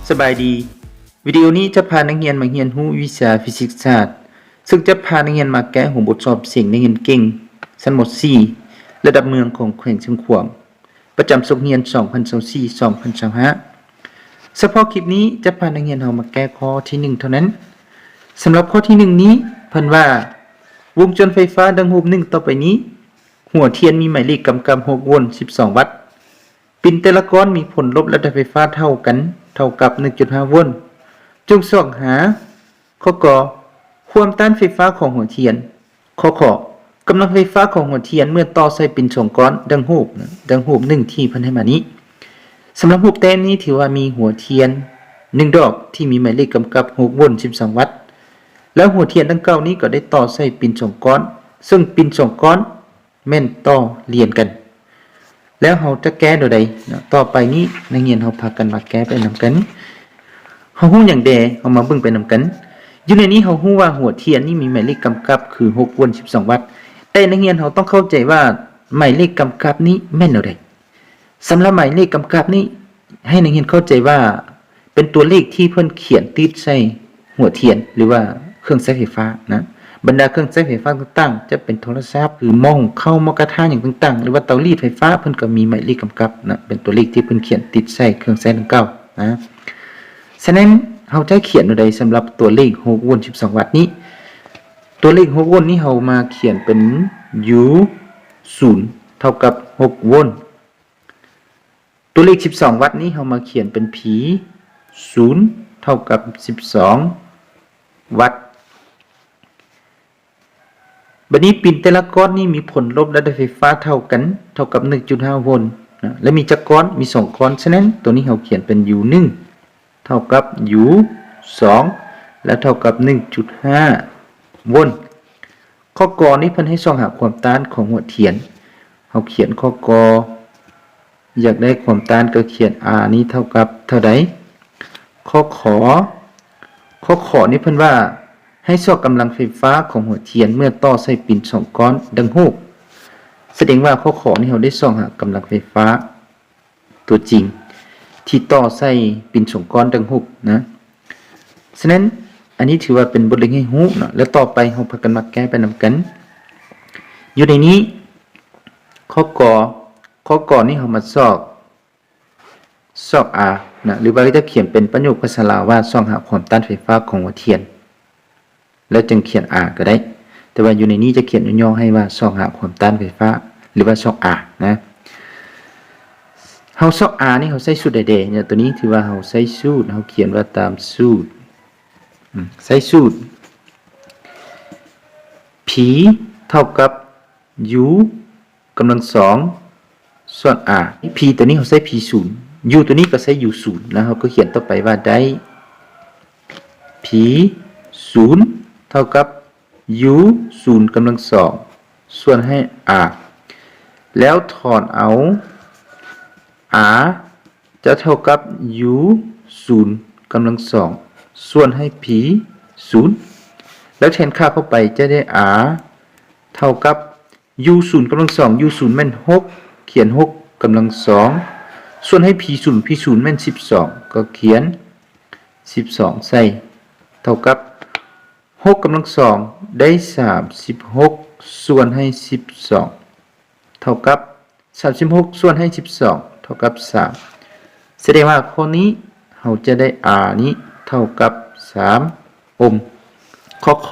ສະບາຍດີ. ວິດີໂອນີ້ຈະພານັກຮຽນມາຮຽນຮູ້ວິຊາຟີຊິກສາດ, ເຊິ່ງຈະພານັກຮຽນມາແກ້ຮູບບົດສອບເສັງນັກຮຽນເກັ່ງຊັ້ນ ມ.ສີ່ ລະດັບເມືອງຂອງແຂວງຊຽງຂວາງ ປະຈຳສົກຮຽນ ສອງພັນຊາວສີ່ ສອງພັນຊາວຫ້າ. ສະເພາະຄລິບນີ້ຈະພານັກຮຽນເຮົາມາແກ້ຂໍ້ທີໜຶ່ງເທົ່ານັ້ນ. ສຳລັບຂໍ້ທີໜຶ່ງນີ້ ເພິ່ນວ່າ ວົງຈອນໄຟຟ້າດັ່ງຮູບໜຶ່ງຕໍ່ໄປນີ້ ຫົວທຽນມີໝາຍເລກກຳກັບ ຫົກໂວນ ສິບສອງວັດ. ປິນແຕ່ລະກ້ອນມີຜົນລົບລະດັບໄຟຟ້າເທົ່າກັນ ເທົ່າກັບ ໜຶ່ງຈຸດຫ້າໂວນ. ຈົ່ງຊອກຫາ ຂໍ້ ກ ຄວາມຕ້ານໄຟຟ້າຂອງຫົວທຽນ. ຂໍ້ ຂ ກຳລັງໄຟຟ້າຂອງຫົວທຽນເມື່ອຕໍ່ໃສ່ປິນສອງກ້ອນດັ່ງຮູບ ດັ່ງຮູບໜຶ່ງທີ່ເພິ່ນໃຫ້ມານີ້. ສຳລັບຮູບແຕ້ມນີ້ຖືວ່າມີຫົວທຽນໜຶ່ງດອກທີ່ມີໝາຍເລກກຳກັບ ຫົກໂວນ ສິບສອງວັດ ແລະ ຫົວທຽນດັ່ງກ່າວນີ້ກໍໄດ້ຕໍ່ໃສ່ປິນສອງກ້ອນ ເຊິ່ງປິນສອງກ້ອນ ແມ່ນຕໍ່ລຽນກັນ. ແລ້ວເຮົາຈະແກ້ແນວໃດເນາະ? ຕໍ່ໄປນີ້ນັກຮຽນເຮົາພາກັນມາແກ້ໄປນຳກັນ. ເຮົາຮູ້ຫຍັງແດ່? ເຮົາມາເບິ່ງໄປນຳກັນ. ຢູ່ໃນນີ້ເຮົາຮູ້ວ່າຫົວທຽນນີ້ມີໝາຍເລກກຳກັບຄື ຫົກໂວນ ສິບສອງວັດ. ແຕ່ນັກຮຽນເຮົາຕ້ອງເຂົ້າໃຈວ່າໝາຍເລກກຳກັບນີ້ແມ່ນແນວໃດ? ສຳລັບໝາຍເລກກຳກັບນີ້ ໃຫ້ນັກຮຽນເຂົ້າໃຈວ່າເປັນຕົວເລກທີ່ເພິ່ນຂຽນຕິດໃສ່ຫົວທຽນ ຫຼືວ່າເຄື່ອງໃຊ້ໄຟຟ້ານະ. ບັນດາເຄື່ອງໃຊ້ໄຟຟ້າຕ່າງໆ ຈະເປັນໂທລະສັບ ຫຼືໝໍ້ຫຸງເຂົ້າ ໝໍ້ກະທະຫຍັງຕ່າງໆ ຫຼືວ່າເຕົາລີດໄຟຟ້າ ເພິ່ນກໍມີໝາຍເລກກຳກັບນະ ເປັນຕົວເລກທີ່ເພິ່ນຂຽນຕິດໃສ່ເຄື່ອງໃຊ້ດັ່ງກ່າວນະ. ສະນັ້ນ ເຮົາຈະຂຽນແນວໃດສຳລັບຕົວເລກ ຫົກໂວນ ສິບສອງວັດນີ້? ຕົວເລກ ຫົກໂວນນີ້ ເຮົາມາຂຽນເປັນ U ສູນ ເທົ່າກັບ ຫົກໂວນ. ຕົວເລກ ສິບສອງວັດນີ້ ເຮົາມາຂຽນເປັນ P ສູນ ເທົ່າກັບ ສິບສອງວັດ. ບັດນີ້ ປິນແຕ່ລະກ້ອນນີ້ມີຜົນລົບລະດັບໄຟຟ້າເທົ່າກັນ ເທົ່າກັບ ໜຶ່ງຈຸດຫ້າໂວນນະ ແລະ ມີຈັກກ້ອນ? ມີສອງກ້ອນ. ສະນັ້ນ ຕົວນີ້ເຮົາຂຽນເປັນ U ໜຶ່ງ ເທົ່າກັບ U ສອງ ແລະ ເທົ່າກັບ ໜຶ່ງຈຸດຫ້າໂວນ. ຂໍ້ ກ ນີ້ເພິ່ນໃຫ້ຊອກຫາຄວາມຕ້ານຂອງຫົວທຽນ. ເຮົາຂຽນຂໍ້ ກ ຢາກໄດ້ຄວາມຕ້ານກໍຂຽນ R ນີ້ເທົ່າກັບເທົ່າໃດ? ຂໍ້ ຂ ຂໍ້ ຂ ນີ້ເພິ່ນວ່າໃຫ້ຊອກກຳລັງໄຟຟ້າຂອງຫົວທຽນເມື່ອຕໍ່ໃສ່ປິນສອງກ້ອນດັ່ງຮູບ. ສະແດງວ່າຂໍ້ ຂ ນີ້ເຮົາໄດ້ຊອກຫາກຳລັງໄຟຟ້າ ຕົວຈິງທີ່ຕໍ່ໃສ່ປິນສອງກ້ອນດັ່ງຮູບນະ. ສະນັ້ນ ອັນນີ້ຖືວ່າເປັນບົດຮຽນໃຫ້ຮູ້ເນາະ ແລະ ຕໍ່ໄປເຮົາພາກັນມາແກ້ໄປນຳກັນ. ຢູ່ໃນນີ້ ຂໍ້ ກ ຂໍ້ ກ ນີ້ເຮົາມາຊອກ ຊອກ R ນະ ຫຼືວ່າຈະຂຽນເປັນປະໂຫຍກພາສາລາວວ່າ ຊອກຫາຄວາມຕ້ານໄຟຟ້າຂອງຫົວທຽນ. ແລ້ວຈຶ່ງຂຽນ R ກໍໄດ້ ແຕ່ວ່າຢູ່ໃນນີ້ຈະຂຽນຫຍໍ້ໆໃຫ້ວ່າ ຊອກຫາຄວາມຕ້ານໄຟຟ້າ ຫຼືວ່າຊອກ R ນະ. ເຮົາຊອກ R ນີ້ເຮົາໃຊ້ສູດໃດແດ່? ເນຍ ຕົວນີ້ຖືວ່າເຮົາໃຊ້ສູດ ເຮົາຂຽນວ່າຕາມສູດ ອາ ໃຊ້ສູດ P ເທົ່າກັບ U ກຳລັງສອງສ່ວນ R. P ຕົວນີ້ເຮົາໃຊ້ P ສູນ U ຕົວນີ້ກໍໃຊ້ U ສູນ ແລ້ວເຮົາກໍຂຽນຕໍ່ໄປວ່າໄດ້ P ສູນ ເທົ່າກັບ U ສູນ ກຳລັງສອງ ສ່ວນໃຫ້ R ແລ້ວຖອນເອົາ R ຈະເທົ່າກັບ U ສູນ ກຳລັງສອງ ສ່ວນໃຫ້ P ສູນ ແລ້ວແທນຄ່າເຂົ້າໄປຈະໄດ້ R ເທົ່າກັບ U ສູນ ກຳລັງສອງ U ສູນ ແມ່ນຫົກ ຂຽນຫົກ ກຳລັງສອງ ສ່ວນໃຫ້ P ສູນ P ສູນ ແມ່ນສິບສອງ ກໍຂຽນສິບສອງໃສ່ ເທົ່າກັບ ຫົກ ກຳລັງສອງ ໄດ້ສາມສິບຫົກ ສ່ວນໃຫ້ສິບສອງ ເທົ່າກັບ ສາມສິບຫົກ ສ່ວນໃຫ້ສິບສອງ ເທົ່າກັບສາມ. ສະແດງວ່າຂໍ້ນີ້ເຮົາຈະໄດ້ R ນີ້ເທົ່າກັບສາມໂອມ. ຂໍ້ ຂ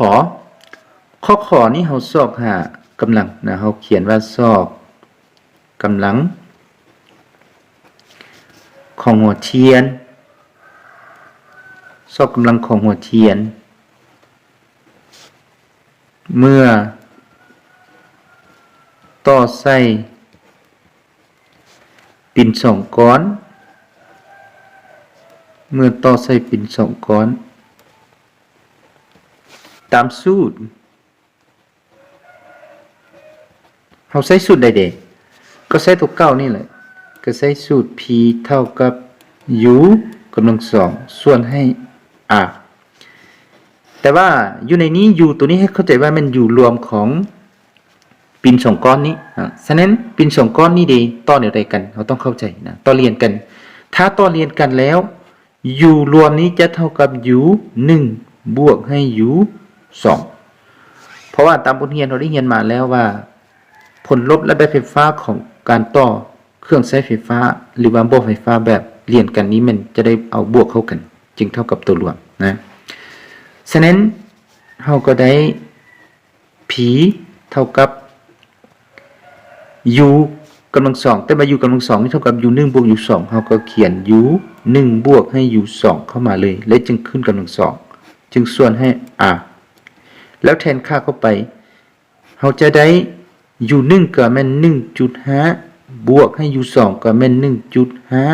ຂໍ້ ຂ ນີ້ເຮົາຊອກຫາກຳລັງນະ ເຮົາຂຽນວ່າຊອກກຳລັງຂອງຫົວທຽນ ຊອກກຳລັງຂອງຫົວທຽນ ເມື່ອຕໍ່ໃສ່ປິນສອງກ້ອນ ເມື່ອຕໍ່ໃສ່ປິນສອງກ້ອນ ຕາມສູດ ເຮົາໃຊ້ສູດໃດເດ? ກໍໃຊ້ຕົວເກົ່ານີ້ແຫຼະ ກໍໃຊ້ສູດ P ເທົ່າກັບ U ກຳລັງສອງ ສ່ວນໃຫ້ R. ແຕ່ວ່າຢູ່ໃນນີ້ U ຕົວນີ້ໃຫ້ເຂົ້າໃຈວ່າແມ່ນ U ລວມຂອງປິນສອງກ້ອນນີ້ນະ. ສະນັ້ນ ປິນສອງກ້ອນນີ້ເດ ຕໍ່ແນວໃດກັນ? ເຮົາຕ້ອງເຂົ້າໃຈນະ ຕໍ່ລຽນກັນ. ຖ້າຕໍ່ລຽນກັນແລ້ວ u ລວມນີ້ຈະເທົ່າກັບ u ໜຶ່ງ ບວກໃຫ້ u ສອງ. ເພາະວ່າຕາມບົດຮຽນເຮົາໄດ້ຮຽນມາແລ້ວວ່າ ຜົນລົບລະດັບໄຟຟ້າຂອງການຕໍ່ເຄື່ອງໃຊ້ໄຟຟ້າ ຫຼືວ່າບໍ່ໄຟຟ້າແບບລຽນກັນນີ້ ແມ່ນຈະໄດ້ເອົາບວກເຂົ້າກັນ ຈຶ່ງເທົ່າກັບຕົວລວມນະ. ສະນັ້ນ ເຮົາກໍໄດ້ p ເທົ່າກັບ u ກຳລັງສອງ ແຕ່ວ່າ u ກຳລັງສອງນີ້ເທົ່າກັບ u ໜຶ່ງ ບວກ u ສອງ ເຮົາກໍຂຽນ u ໜຶ່ງ ບວກໃຫ້ u ສອງ ເຂົ້າມາເລີຍ ແລະ ຈຶ່ງຂຶ້ນກຳລັງສອງ ຈຶ່ງສ່ວນໃຫ້ r ແລ້ວແທນຄ່າເຂົ້າໄປ ເຮົາຈະໄດ້ u ໜຶ່ງ ກໍແມ່ນ ໜຶ່ງຈຸດຫ້າ ບວກໃຫ້ u ສອງ ກໍແມ່ນ ໜຶ່ງຈຸດຫ້າ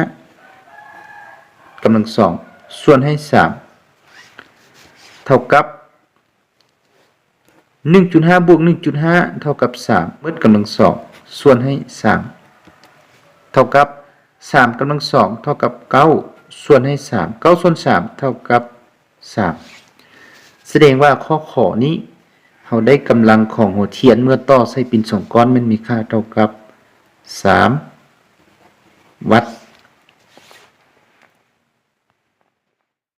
ກຳລັງສອງ ສ່ວນໃຫ້ ສາມ ເທົ່າກັບ ໜຶ່ງຈຸດຫ້າ ບວກ ໜຶ່ງຈຸດຫ້າ ເທົ່າກັບ ສາມ ໝົດກຳລັງສອງ ສ່ວນໃຫ້ ສາມ ເທົ່າກັບ ສາມ ກຳລັງສອງ ເທົ່າກັບ ເກົ້າ ສ່ວນໃຫ້ ສາມ ເກົ້າສ່ວນສາມ ເທົ່າກັບ ສາມ ສະແດງວ່າຂໍ້ ຂ ນີ້ ເຮົາໄດ້ກຳລັງຂອງຫົວທຽນເມື່ອຕໍ່ໃສ່ປິ່ນສອງກ້ອນ ແມ່ນມີຄ່າເທົ່າກັບ ສາມ ວັດ